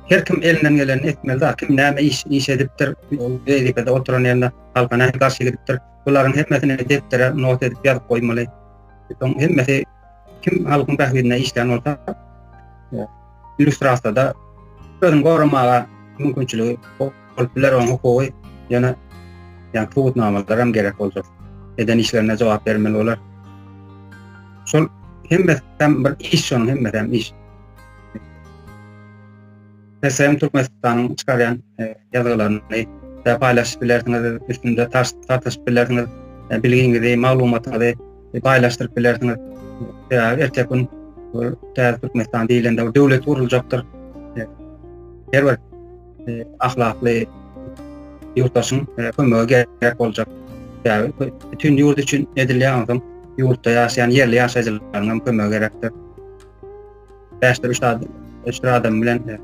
Her kim elinden gelenini etmeli da, kim näme iş iş edipdir, wezipede oturan ýerinde halka nähili garşy gidipdir, bularyň hemmesini depdere not edip ýazyp goýmaly. Soň hemmesi kim halkyň bähbidine işlän bolsa, illýustrasiýada özüni goramaga mümkinçiligi bolup biler onuň hukugy, ýöne ýa subutnamalar hem gerek boljak. Eden işlerine jogap bermeli bolar. Şol hemmesi hem bir iş, şonuň hemmesi hem iş. TSM Türkmenistanyň çykarýan ýazgylaryny da paýlaşyp bilersiňiz, üstünde tartyşyp bilersiňiz, bilgiňizi, maglumatyňyzy paýlaşdyryp bilersiňiz. Sebäbi erteki gün täze Türkmenistan diýlende bir döwlet guruljakdyr. Her bir ahlakly ýurtdaşyň kömegi gerek boljak. Sebäbi bütin ýurt üçin edilýär, onsoň ýurtda ýaşaýan ýerli ýaşaýjylaryň hem kömegi gerekdir. Bäşdir üç adam, üç adam bilen.